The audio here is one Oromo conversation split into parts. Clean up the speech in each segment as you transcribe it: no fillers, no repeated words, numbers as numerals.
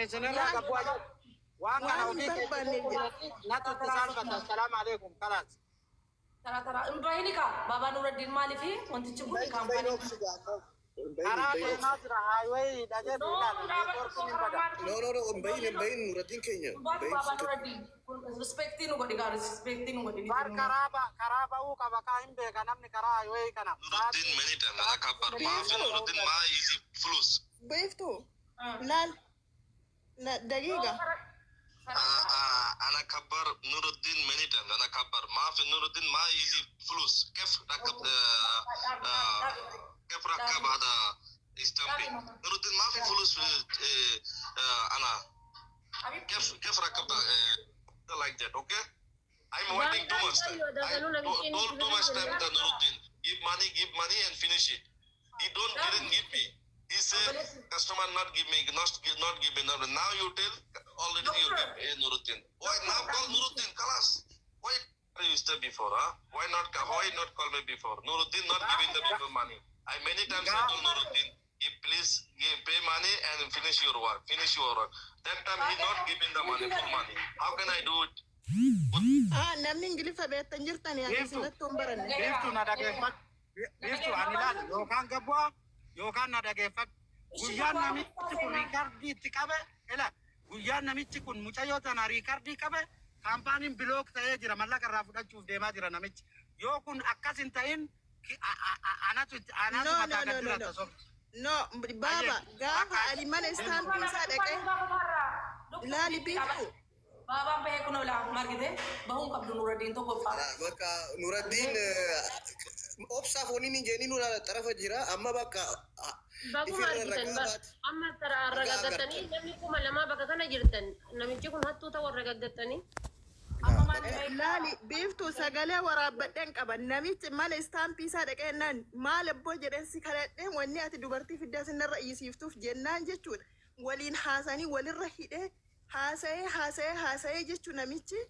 Ani isinirraa Laal gabbu'aa jiru. Waan kana waan hin ofii barbaanneef jedha. keessatti natu itti saalfata. Assalaamu alaikum. Kalaas. Taraa taraa hin bahini kaa Baabaa Nuraddiin maaliifi wantichi kun Hin bahin hin bahin kaampaanii. obsi gaaffa. Hin bahin hin Karaa bahin obsi. deemaa jira. Highway dha jedhu No, ilaali. dhaabadhu Neetwoorkiin hin karaa bada. maal No, no, no, hin bahin hin bahin Nuraddiin keenya. Hin Baatu bahin Baabaa sitti. Nuraddiin respectii nu godhi gaa respectii nu godhi. Bar karaa karaa ba'uu qaba kaa hin beeka namni karaa highway kana. Nuruddin many times أنا كبر ما في Biiftuu نور الدين ما يجي فلوس. biiftuu laal na daqiiqa. أنا كبر نور الدين many times أنا كبر ما في نور الدين ما يجي فلوس كيف ركب كيف ركب هذا stamping نور الدين ما في فلوس في أنا كيف ركب like that, okay? I'm waiting too much time. I told too much time to Nuruddin, give money, give money and finish it. He don't didn't give me. He said customer not give me, not give, not give me. Now you tell already you give Nuruddin. Why now call Nuruddin? Kalas. Why you stay before? Huh? Why not? Why not call me before? Nuruddin not giving the people money. I many times I told Nuruddin, give please give pay money and finish your work. Finish your work. That time he not giving the money, full money. How can I do it? Ah, namni Ingiliffa beektan jirtani ani Biiftuu. isinatti hin baranne. Biiftuu na dhageeffadhu. Biiftuu ani ilaali yookaan gabbu'aa yookaan na dhageeffadhu. Guyyaan namichi kun record itti qabe ila guyyaan namichi kun mucayyoo tana record qabe kaampaaniin block ta'ee jira, mallaqa irraa fudhachuuf deemaa jira namichi. Yoo kun akkas hin ta'in anatu anatu No, no, mataa no, gad no, no. dirata sobdi. No, baaba gaafa ani mana stampii isaa dhaqee laali biiftuu. Baabaan bahee kun olaa margite bahuun qabdu Nuraddiin tokkoffaa. Bakka Nuraddiin obsaaf waniin hin jeenii nura xarafa jira amma bakka Baguma ifirra argitan ragaa bar baate. amma tara Ragaa ragaggattanii agartan. namni 2000 bakka kana jirtan namichi kun hattuu ta'uu ragaggattanii. Amma maal bahee Laali biiftuu sagalee waraabbadheen qaba. Namichi mana stampii isaa dhaqee naan maal abboo jedheen si kadhadhee wanni ati dubartii fiddaa sinarra iyyisiiftuuf jennaan jechuudha. Waliin haasanii walirra hidhee haasa'ee haasa'ee haasa'ee jechuu namichi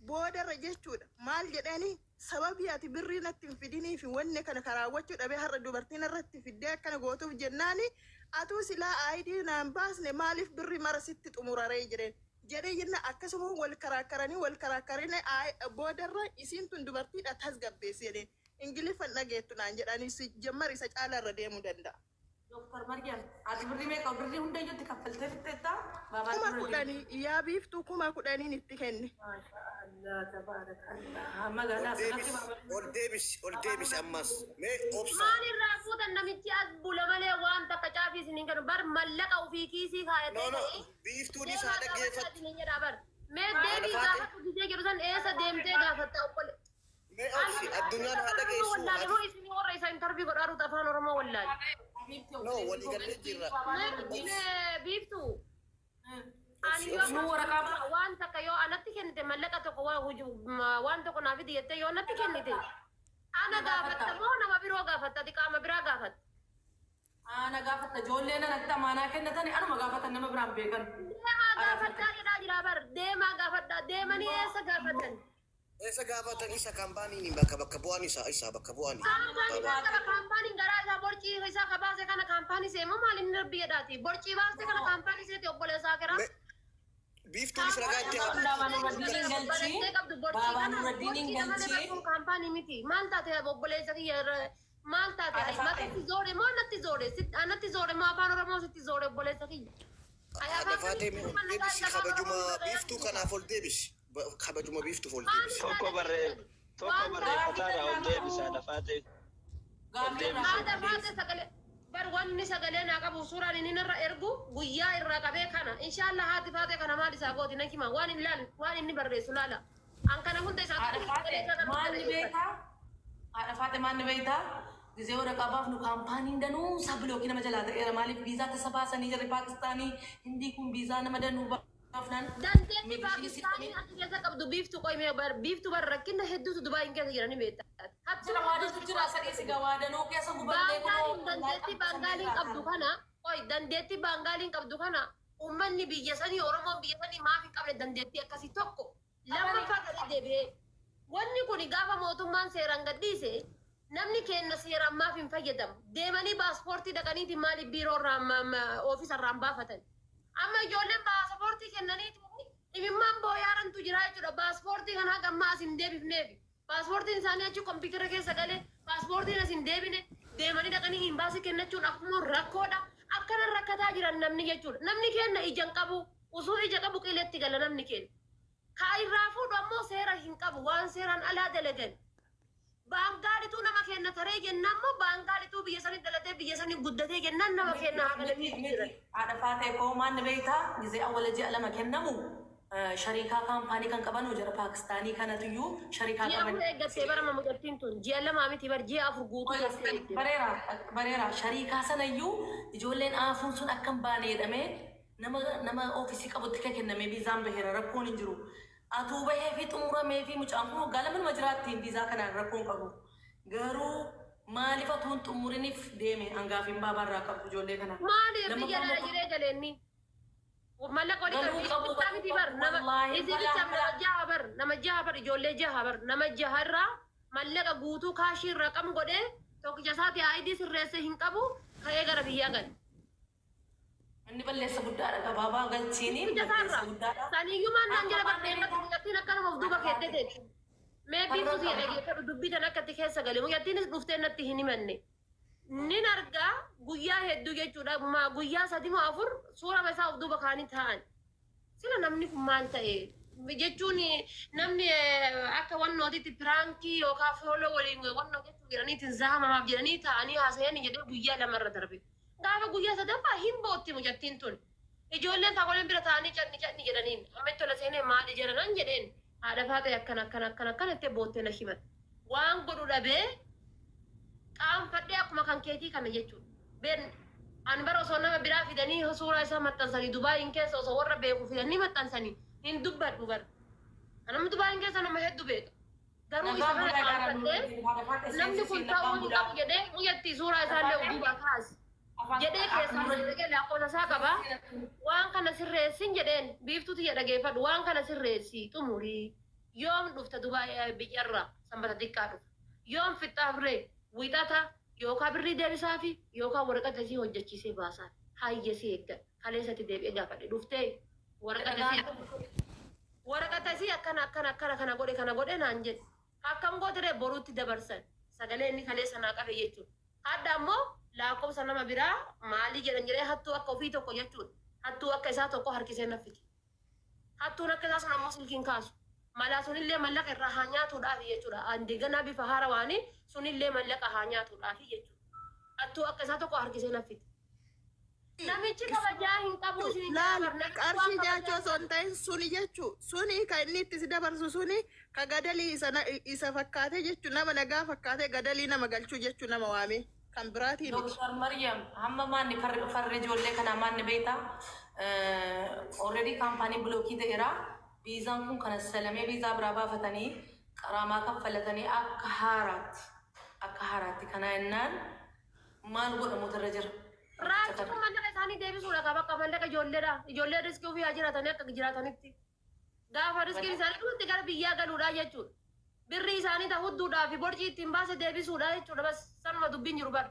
boodarra jechuudha. Maal jedhanii sababii ati birrii natti hin fidinii fi wanni kana karaawwachuu dhabee har'a dubartiin irratti fiddee akkana gootuuf jennaani atuu silaa ID naan baasne maaliif birrii mara sitti xumuraree jedheen. Jedhee jenna akkasuma wal karaakkaranii wal karaakkaranii boodarra isiin tun dubartiidha tasgabbeessi jedheen. Ingiliffan dhageettu naan jedhanii si jammar isa caala irra deemuu danda'a. Dooktar Maryam ati birrii meeqa birrii hundayyuu itti kaffaltee fixxeetta Baabaa Kuma Nuraddiin. kudhanii yaa biiftuu 10,000 itti kenne. Maashaallah tabaarakallah Ol magaalaa asirratti deebisi Baabaa ol deebisi ol deebisi ammas mee obsa. Maal irraa fuutan namichi as bula malee waan takka caafii isin hin kennu bar mallaqa ofii kiisii No, kaayatee no, ta'e biiftuunis deemaa haa gaafadhaa dhaggeeffattu. isiniin jedhaa bar. Mee Haadha deebii faate. gaafadhu gisee jedhu san eessa deemtee gaafatta obbole. Mee obsi addunyaan haa Afaan Oromoo dhageessu. wallaale Ati moo isin warra isa interview godhaa afaan Oromoo wallaale. No, walii gallee jirra. Mee Obsi mee biiftuu ani obsi yoo obsi. Nu waraqaa waan takka yoo anatti kennite mallaqa tokko waan waan tokko naaf fidi jettee yoo natti kennite ana gaafatta moo nama biroo gaafatta ati qaama biraa gaafatta. Ana gaafatta ijoollee nanatti amaanaa kennatani anuma gaafatan nama biraan beekan. Deemaa gaafadhaa jedhaa jira bar deemaa gaafadhaa deemanii eessa gaafatan. Eessa gaafatan isa kaampaaniin bakka bu'aan isaa isa bakka bu'aan. Kaampaanii qaba kaampaaniin garaa isaa borcii isaa kabaase kana kaampaanii seemu maal inni rabbi jedhaati borcii baaste kana kaampaanii seeti obboleessaa kira. Biiftuunis ragaa itti haa Baabaa Nuraddiin hin galchii. Barattee qabdu borcii Baabaa kana Nuraddiin hin borcii kana malee galchii. barkuun kaampaanii miti maal taate obboleessa kiyya maal taate Haadha faate. maqatti zoore moo natti zoore anatti zoore moo afaan oromoo sitti zoore obboleessa kiyya. Haadha faatee mee ol deebisi kabajuma biiftuu kanaaf ol deebisi. Kabajuma biiftuuf ol deebisi. Tokko barreeffataadha ol deebisa haadha faatee. Ol deebisi. Haadha faate sagalee bar wanni sagalee naa qabu suuraan inni narra ergu guyyaa irraa qabee kana inshaallah haati faate kana maal isaa gooti na hima waan inni laalu waan inni barreessu laala an kana hunda isaa Haadha faate maalni beekaa? Haadha faate maalni beektaa? Gizee waraqaa baafnu kaampaaniin danuu isaa block nama jalaa ta'eera. Maaliif viizaa tasa baasanii jarri Paakistaanii Hindii kun viizaa nama danuu baafnaan Dandeettii immigration Paakistaanii system achi keessa qabdu biiftu qoyme bar biiftu bar rakkina hedduutu Dubaayin keessa jirani beektaa. Jira waadatu jira sadii si gawaa danuu keessa gubannee Baangaaliin dandeettii Baangaaliin qabdu kana qoy dandeettii Baangaaliin qabdu kana uummanni biyya sanii Oromoon biyya sanii maaf hin qabne dandeettii akkasii tokko lammaffaa gadi deebi'ee wanni kun gaafa mootummaan seeraan gadhiise namni kenna seeraan maaf hin fayyadamu deemanii paaspoortii dhaqaniiti maaliif biiroo irraa office irraa hin baafatan amma ijoolleen kennanii imimmaan booyaarantu jira jechuudha. Paaspoortii kana haga ammaa as hin deebifneef. Paaspoortiin isaanii achi kompiitara keessa galee paaspoortiin as hin deebine, deemanii dhaqanii imbaasii kennachuun akkuma rakkoodha. Akkana rakkataa jiran namni jechuudha. Namni kenna ija hin qabu. Osoo ija qabu qiletti gala namni kenna. Kaa irraa fuudhu ammoo seera hin qabu, waan seeraan alaa dalagan. Baangaalituu nama kenna taree jennaan immoo baangaalituu biyya sanii dhalatee biyya sanii guddatee jennaan nama kenna haga namni jiran. Haadha faatee koo maanni beektaa gizee awwala ji'a 2 kennamu shariikaa kaampaanii kan qabanu jara Paakistaanii kanatuyyuu shariikaa Ji'a qaban. 4 eeggattee bara mucattiin tun ji'a 2 miti bar ji'a 4 guutuu teessee eegde. Bareera bareera shariikaa sanayyuu ijoolleen aafuun sun akka hin baane jedhamee nama nama oofisii qabutti kan kennamee viizaan baheera rakkoon hin jiru. Atuu bahee fi xumuramee fi mucaan kun waggaa 2 numa jiraattiin viizaa kanaan rakkoon qabu. Garuu maaliif atuu hin xumuriniif deeme hangaafiin baabaa irraa qabu ijoollee kana. Maaliif biyya Lammaffaa dhala immoo jiree galeenni? Mallaqa walii galuu qabdi. qabu Bittaa miti bar nama wallaahi isin balaa bicha nama balaa. jaha bar nama jaha bar ijoollee jaha bar nama jaha irraa mallaqa guutuu kaashii irraa qabu godhee tokkicha isaati ID sirreessee hin qabu ka'ee gara biyyaa gale. Inni balleessa guddaadha gabaabaa galchiini Tokkicha balleessa isaarraa. guddaadha. Saniyyuu maan naan Amma jala maanni bartee beektaa? mucattiin akkanuma of duuba Haadha keettee faatee. teetti. Mee Farra biiftuu siya qabu. dhageeffadhu dubbii tan akka itti keessa gale mucattiinis dhuftee natti hin himanne. Nin argaa guyyaa hedduu jechuudha maa guyyaa sadi moo afur suura isaa of duuba kaanii taa'an. Sila namni kun maal ta'e jechuun namni akka wannootitti piraankii yookaan fooloo waliin wannoo jechuu jedhaniitiin zaamamaaf jedhanii taa'anii haasa'anii jedhee guyyaa lamarra darbe. Gaafa guyyaa sadaffaa hin bootti mucattiin tun. Ijoolleen taakoleen bira taa'anii canni canni jedhaniin amma itti tola seenee maali jedhanan jedheen haadha faatee akkana akkana akkana akkana itti boottee na himan. Waan godhu dhabee qaanfadhee akkuma kan keetii kana jechuudha. Ben ani bara osoo nama biraa fidanii suuraa isaa maxxansanii Dubaayin keessa osoo warra beeku fidanii maxxansanii hin dubbadhu bara. Anamni Dubaayin keessa nama hedduu beeka. Garuu isa Nagaan kana bulaa gara qaanfadhee nuti haadha faatee namni kun seensisiin ta'uu nagaan hin bulaa. qabu jedhee mucattii suuraa isaallee of duubaa kaasi. Afaan Jedhee keessaa dhaqee lakkoofsa isaa qaba. Waan kana sirreessin jedheen biiftuu tiyya dhageeffadhu waan kana sirreessi xumurii. Yoom dhufta Dubaay biyyarraa sanbata xiqqaa dhufa. Yoom fixxaaf ree wixata yookaan birrii deebisaafi yookaan waraqata isii hojjechiisee baasaa. Hayya si eeggadha. Kaleessatti deebi'ee gaafadhe dhuftee waraqata isii waraqata isii akkana akkana akkana kana godhe kana godhe naan jedhe. Akkam goote ree boruutti dabarsan. Sagalee inni kaleessa naa qabe jechuudha. Hadda ammoo lakkoofsa nama biraa maalii jedhan jedhee hattuu akka ofii tokko jechuudha. Hattuu akka isaa tokko harkisee na fide. Hattuun akka isaa sun ammoo silkiin kaasu. Malaa sunillee mallaqa irraa haa nyaatuudhaaf jechuudha. Andi ganaa bifa haarawaanii sunillee mallaqa haa nyaatuudhaaf jechuudha. Hattuu akka isaa tokko harkisee na fide. Namichi kabajaa hin qabu isin Laal bar namichi waan qarshii kabajaa nyaachuu osoo hin ta'in suni jechuu suni kan inni itti si dabarsu suni ka gadalii isa isa fakkaatee jechuu nama nagaa fakkaatee gadalii nama galchuu jechuu nama waamee kan biraatii miti. Dr. Maryam, hamma maanni farri ijoollee kanaa maanni beektaa? Already kaampaanii bilookii ta'eera. Viizaan kun kana salamee viizaa biraa baafatanii qaraamaa kaffalatanii akka haaraatti akka haaraatti kana jennaan maal godhamuutu irra jira? Raachi kun mallaqa isaanii deebisuudha qaba akka mallaqa ijoolleedha. Ijoollee riskii ofii haa jiraatanii akka jiraatanitti. Gaafa riskiin isaanii dhumatti gara biyyaa galuudha jechuudha. Birrii isaanii ta hudduudhaa fi borcii ittiin baase deebisuudha jechuudha. Bas sanuma dubbiin jiru bara.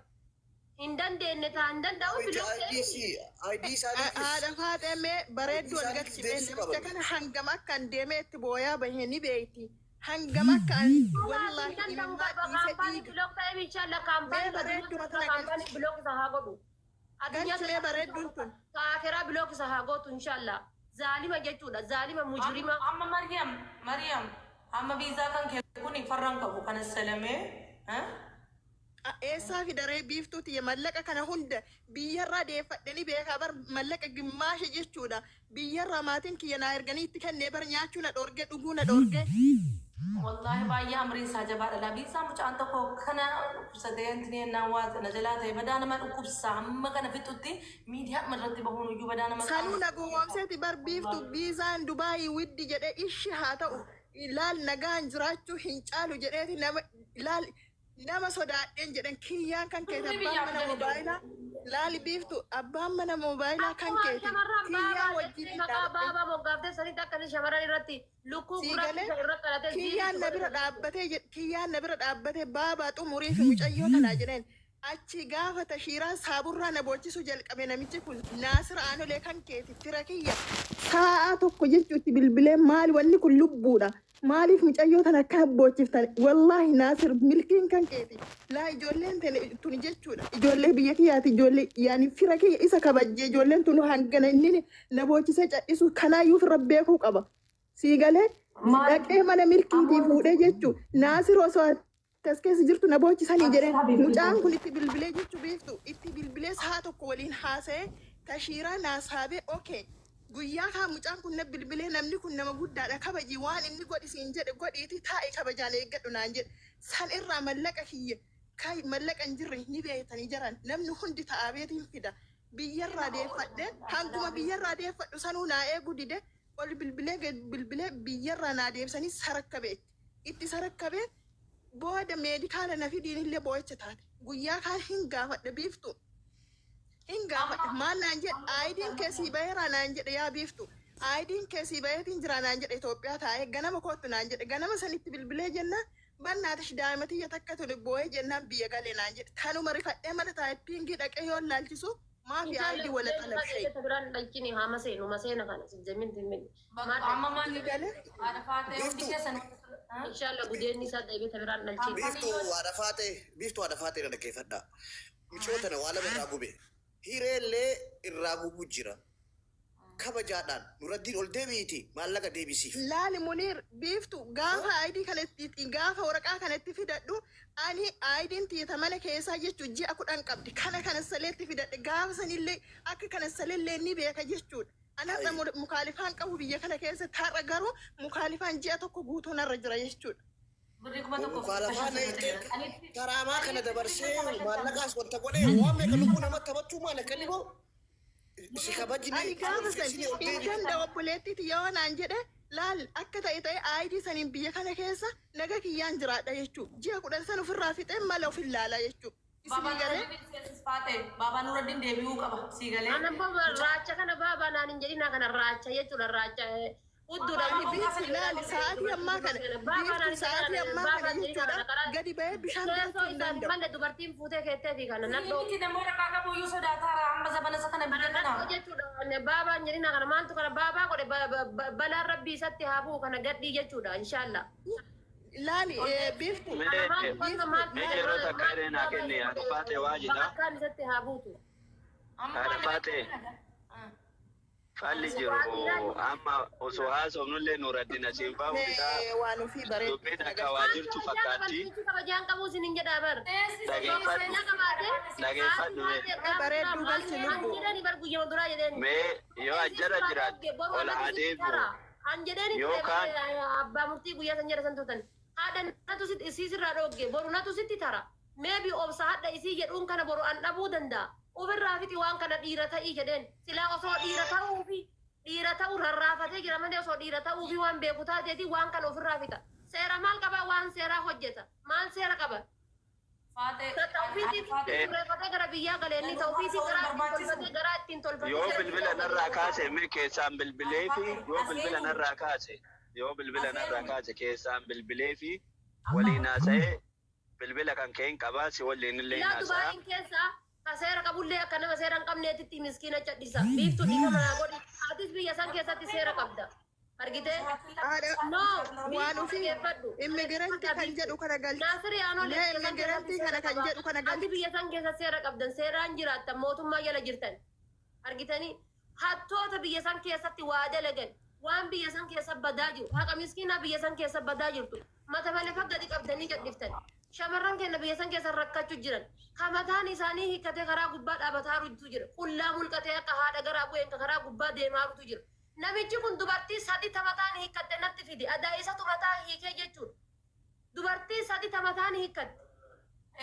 Hin dandeenye taa hin danda'u ID ID isaaniifis Haadha faaxee mee bareedduu ID ol isaaniifis galchi mee deebisuu namicha qaban. kana hangam akka an deemee itti booyaa bahe ni beekti. Hangam akka an Hin wallaahi danda'u imimmaa barba dhiise kaampaanii dhiiga. bilook ta'e inshallah Mee kaampaanii bareedduu tana kaampaanii galchi. bilook isa haa godhu. Addunyaa Galchi mee bareedduun tun. kaafiraa bilook isa haa gootu inshallah. Zaalima jechuudha. Zaalima mujrima. Amma Maryam, Maryam, amma viizaa kan kee kun farraan qabu kana salamee Eessaa fidaree biiftuu tiyya mallaqa kana hunda biyyarraa deeffadhanii beekaa bar mallaqa gimmaasha jechuudha. Biyyarraa maatiin kiyya naa erganii itti kennee bar nyaachuu na dhoorge dhuguu na dhoorge. Wallaahi baay'ee amriin isaa jabaadha. Laa viizaa mucaan tokko kana dhukkubsatee intini ennaan waa na jalaa ta'e badaa nama dhukkubsa hamma kana fixutti miidiyaa irratti bahuun iyyuu badaa nama Sanuu na gowwoomseeti bar biiftu viizaan Dubaayii widdi jedhee ishi haa ta'u ilaal nagaan jiraachuu hin caalu jedheeti nama ilaal nama sodaadheen jedhan kiyyaan kan keeti Turri abbaan biyyaaf mana gadi moobaayilaa laali biiftu abbaan mana moobaayilaa kan Akkuma keeti shamarran kiyyaan baabaa wajjin jettee maqaa dhaabbate. baabaa moggaaftee sanitti akka inni shamarran irratti lukkuu Sii gurraacha galee irratti dhalatee kiyyaan na bira dhaabbatee kiyyaan na bira dhaabbatee baabaa xumurii fi mucayyoo tanaa jedheen Achi gaafa tashiiraa saaburraa na boochisuu jalqabe namichi kun Naasir Aanolee kan keeti fira kiyya. Sa'a tokko jechuutti bilbilee maali wanni kun lubbuudha. Maaliif mucayyoo tana akkana boochiftan? Wallaahi Naasir milkiin kan keeti. Laa ijoolleen tuni jechuudha. Ijoollee biyya kiyyaati, ijoollee yaani fira kiyya isa kabajjee ijoolleen tun hangana inni na boochisee cadhisu kanaayyuu firra beekuu qaba. Sii galee dhaqee mana milkiitii fuudhee jechuu Naasir osoo as keessa jirtu na boochisanii jedheen mucaan kun itti bilbilee jechuu beektu itti bilbilee sa'a tokko waliin haasa'ee tashiiraa naasaabee okay. Guyyaa kaan mucaan kun na bilbilee namni kun nama guddaadha kabajii waan inni godhi siin jedhe godhiiti taa'e kabajaan eeggadhu naan jedhe. San irraa mallaqa kiyya kai mallaqa hin jirre ni beektanii jiran namni hundi ta'aa beetiin fida. Biyyarraa deeffadhe hanguma biyyarraa deeffadhu sanuu naa eeguu dide ol bilbilee gad bilbilee biyyarraa naa deebisanii sarakkabe itti sarakkabe booda meedikaala na fidiin illee boo'icha taate. Guyyaa kaan hin gaafadhe biiftu. Hin gaafadhe maal naan jedhe aayidiin keessii baheeraa naan jedhe yaa biiftu. Aayidiin keessii baheetiin jira naan jedhe Itoophiyaa taa'ee ganama kootu naan jedhe ganama sanitti bilbilee jennaan bannaatish daa'ima tiyya takka tole boo'ee jennaan biyya galee naan jedhe. Kanuma rifadhee mana taayippiingii dhaqee yoo laalchisu maafi aayidii wala xalabshee. Biraan dhalchini haa maseenu maseena kana sijjamin timmin. Amma maal Galee haadha faatee hundi keessan Inshallah gudeenni isaa deebite biraan dhalchini. Biiftuu haadha faatee, biiftuu haadha faatee na dhaggeeffadhaa. Michoo tana waa lama irraa gube. Hireellee irraa gubuu jira. Kabajaadhaan Nuraddiin ol deebi'iiti maallaqa deebisiif. Laali Muniir biiftu gaafa aayidii kanatti gaafa waraqaa kanatti fidadhu ani aayidiin tiita mana keessaa jechuun ji'a 10 qabdi kana kana saleetti fidadhe gaafa sanillee akka kana saleellee ni beeka jechuudha. Ani har'a mukaalifaan qabu biyya kana keessatti har'a garuu mukaalifaan ji'a 1 guutuu narra jira jechuudha. Birrii 1500 Mukaalafaan taraamaa kana dabarsee maallaqaas wanta godhee waan meeqa lubbuu namatti taphachuu maal akka inni godhu si kabajni Ani gaafa san isin ol hin deebi'i. danda'u obboleettiiti yoo naan jedhe laal akka ta'e ta'e aayidii saniin biyya kana keessa naga kiyyaan jiraadha jechuudha. Ji'a 10 san ofirraa fixee mala of illaalaa jechuudha. Isinii galee Baabaa Nuraddiin deebi'uu qaba sii galee. Ana baba raacha kana baabaa naan hin jedhina kana raacha jechuudha raacha hudduudha. Ani biiftu laali sa'aatii ammaa kana biiftu sa'aatii ammaa kana jechuudha gadi ba'ee bishaan bitachuu hin danda'u. Malle dubartiin fuutee keettee fi kana nadhoo. Miti namoota waraqaa qabu iyyuu sodaataara amma zabana isa kana biyya Kana kana. jechuudha baabaan jedhina kana maaltu kana baabaa godhe balaan rabbii isatti haa bu'u kana gadhii jechuudha inshallah. Laali biiftu Mee yeroo takka illee naa kenni haadha faatee waa jedha. Bakkaan isatti haa buutu. Haadha faatee falli jiru amma osoo haasofnullee Nuraddiin asiin ba'u isaa waan ofii bareedu. dubbiin akka waa jirtu fakkaatti. Kabajaan qabuu isin hin jedhaa bar. Dhageeffadhu. Dhageeffadhu mee. Bareedduu galchi lubbuu. Jedhani bar guyyaa duraa jedheen. Mee yoo ajjara jiraatte ol haa deebi'u. An jedheen Yookaan- abbaa murtii guyyaa san jedha san tuutan. Haadha natu sitti isii sirraa dhoogge boru natu sitti tara. Meebi obsa hadha isii jedhuun kana boru an dhabuu danda'a. Ofirraa fixi waan kana dhiira ta'ii jedheen. Silaa osoo dhiira ta'uufi dhiira ta'uu rarraafatee jira malee osoo dhiira ta'uufi waan beeku taateeti waan kana ofirraa fixa. Seera maal qabaa waan seeraa hojjeta. Maal seera qaba? Ta'uufiitii sirreeffatee gara biyyaa galeenni ta'uufiitii garaa ittiin tolfatee garaa ittiin tolfatee. Yoo bilbila narraa kaase mee keessaan bilbilee fi yoo bilbila narraa kaase yoo bilbila narraa kaase keessaan bilbilee fi waliin haasa'ee bilbila kan kee hin qabaa si waliin illee hin Ilaa haasa'a. Dubaayin keessa ka seera qabullee akka nama seera hin qabneetitti miskiina cadhisa. Biiftuu dhiifama naa godhi. Atis biyya san keessatti seera qabda. Argitee? No, Waan ofii immigirantii kan jedhu kana galchi. Naasiri aanoo Mee immigirantii kana kan jedhu kana Ati galchi. biyya san keessa seera qabdan seeraan jiraattan mootummaa jala jirtan. Argitanii hattoota biyya san keessatti waa dalagan waan biyya san keessa badaa jiru haqa miskiinaa biyya san keessa badaa jirtu mata malee gadi qabdanii gadhiftan. Shamarran keenya biyya san keessa rakkachuu jiran kamataan isaanii hiikkatee karaa gubbaa dhaabataa jirutu jira. Qullaa mulqatee akka haadha garaa bu'een karaa gubbaa deemaa jirutu jira. Namichi kun dubartii sadi tamataan hiikkatte natti fide adaa isatu mataa hiikee jechuudha. Dubartii sadi tamataan hiikkatte.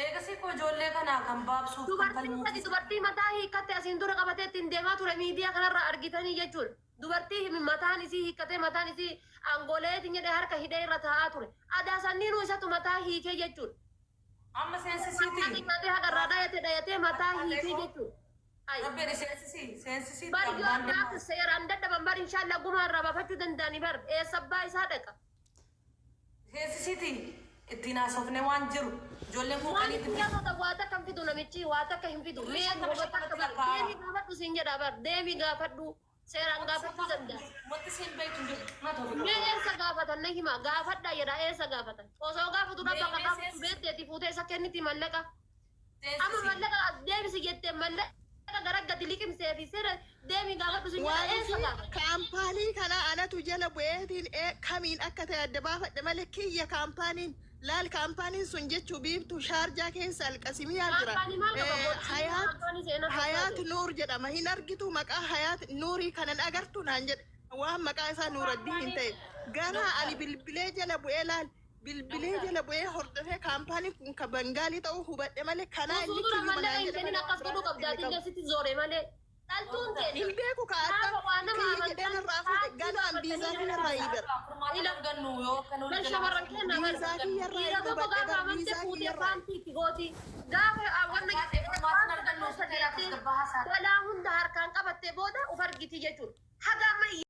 Eegasii koo ijoollee kanaa kan baabsuuf kan Dubartiin falmuuf. sadi dubartii mataa hiikkatte asiin dura qabatee ittiin deemaa ture miidiyaa kanarra argitanii jechuudha. Dubartii mataan isii hiikkatee mataan isii aangoleetiin jedhee harka hidhee irra taa'aa ture. Adaa sanniinuu isatu mataa hiikee jechuudha. Amma seensisiiti. Mataa hagarraa dhayate dhayatee mataa hiikee jechuudha. Ayi. Rabbi seensisii seensisii. Bar yoo akka seeraan dadhaban bar inshallah gumaa irraa baafachuu danda'ani bar eessa abbaa isaa dhaqa. Seensisiiti. Ittiin haasofne waan jiru. Ijoolleen kun Waan qalii itti gaafata waa takka hin fidu namichi, waa takka hin fidu. Mee Shantama waa takka shantamatti bar lakkaa'aa. deemii gaafadhu siin jedha bar, deemii gaafadhu, seeraan gaafachuu danda'a. Wanti siin beektu hin jiru. Na ta'u. Mee eessa gaafatan na hima, gaafadha jedha, eessa gaafatan? Osoo gaafatu dhabba akka gaafatu beekteeti fuutee isa kenniti mallaqa. Amma mallaqa as deebisi jettee mallaqa gara gadi liqimsee fi seera deemii gaafadhu siin jedha, Waan eessa fi gaafatan? kaampaanii kana anatu jala bu'eetiin kamiin akka ta'e adda baafadhe malee kiyya kaampaaniin laal kaampaaniin sun jechuu Biiftuu Shaarjaa keessa Alqasimiyaa jira. Kaampaanii maal qaba? Hayaat Kaampaanii seenaa Hayaat fakkaate. Nuur jedhama. Hin argitu maqaa Hayaat Nuurii kanan agartu naan jedhe. Waan maqaa isaa Nuuraddiin hin ta'e. Gara ani bilbilee jala bu'ee laal bilbilee jala bu'ee hordofee kaampaaniin kun ka Bangaalii ta'uu hubadhe malee kanaa Osoo inni dura kiyyuma mallaqa naan hin jedhe kennin malee akkas godhuu qabda, ati illee sitti zoore malee. Dhaltuun hin teenya. beeku ka akka Gaafa waa nama kiyya jedheen amantan irraa fuudhe paantii ganaan baafatanii biizaa kiyyarraa hiibera. Furmaata argannu yoo kan Bal shamarran kenna bar. Biizaa kiyyarraa Dhiira tokko hubadhe gaafa bar amante biizaa fuutee kiyyarraa. paantii itti gooti. Gaafa wanna Furmaata argannu balaa hunda harkaan qabattee booda uf argiti jechuudha. Haga amma